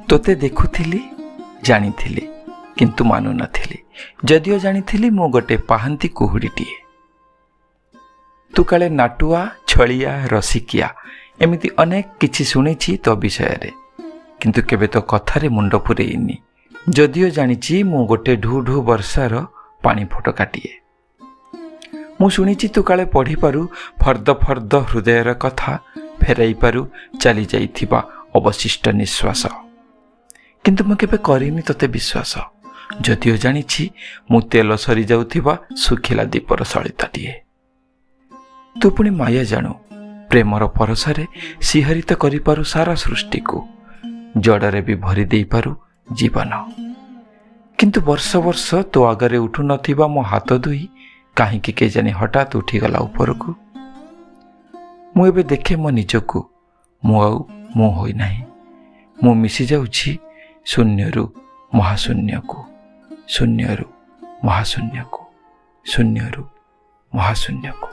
ତୋତେ ଦେଖୁଥିଲି, ଜାଣିଥିଲି, କିନ୍ତୁ ମାନୁନଥିଲି। ଯଦିଓ ଜାଣିଥିଲି ମୁଁ ଗୋଟେ ପାହାନ୍ତି କୁହୁଡ଼ିଟିଏ। ତୁ କାଳେ ନାଟୁଆ, ଛଳିଆ, ରସିକିଆ, ଏମିତି ଅନେକ କିଛି ଶୁଣିଛି ତୋ ବିଷୟରେ, କିନ୍ତୁ କେବେ ତୋ କଥାରେ ମୁଣ୍ଡ ପୂରେଇନି। ଯଦିଓ ଜାଣିଛି ମୁଁ ଗୋଟେ ଢୁ ଢୁ ବର୍ଷାର ପାଣି ଫୋଟକାଟିଏ। ମୁଁ ଶୁଣିଛି ତୁ କାଳେ ପଢ଼ିପାରୁ ଫର୍ଦ୍ଦ ଫର୍ଦ୍ଦ ହୃଦୟର କଥା, ଫେରାଇ ପାରୁ ଚାଲି ଯାଇଥିବା ଅବଶିଷ୍ଟ ନିଶ୍ୱାସ, କିନ୍ତୁ ମୁଁ କେବେ କରିନି ତୋତେ ବିଶ୍ୱାସ। ଯଦିଓ ଜାଣିଛି ମୁଁ ତେଲ ସରିଯାଉଥିବା ଶୁଖିଲା ଦୀପର ସଳିତାଟିଏ। ତୁ ପୁଣି ମାୟା ଜାଣୁ, ପ୍ରେମର ପରଶରେ ଶିହରିତ କରିପାରୁ ସାରା ସୃଷ୍ଟିକୁ, ଜଡ଼ରେ ବି ଭରି ଦେଇପାରୁ ଜୀବନ। କିନ୍ତୁ ବର୍ଷ ବର୍ଷ ତୋ ଆଗରେ ଉଠୁନଥିବା ମୋ ହାତ ଦୁଇ କାହିଁକି କେଜାଣି ହଠାତ୍ ଉଠିଗଲା ଉପରକୁ। ମୁଁ ଏବେ ଦେଖେ ମୋ ନିଜକୁ, ମୁଁ ଆଉ ମୁଁ ହୋଇନାହିଁ। ମୁଁ ମିଶିଯାଉଛି ଶୂନ୍ୟରୁ ମହାଶୂନ୍ୟକୁ, ଶୂନ୍ୟରୁ ମହାଶୂନ୍ୟକୁ, ଶୂନ୍ୟରୁ ମହାଶୂନ୍ୟକୁ।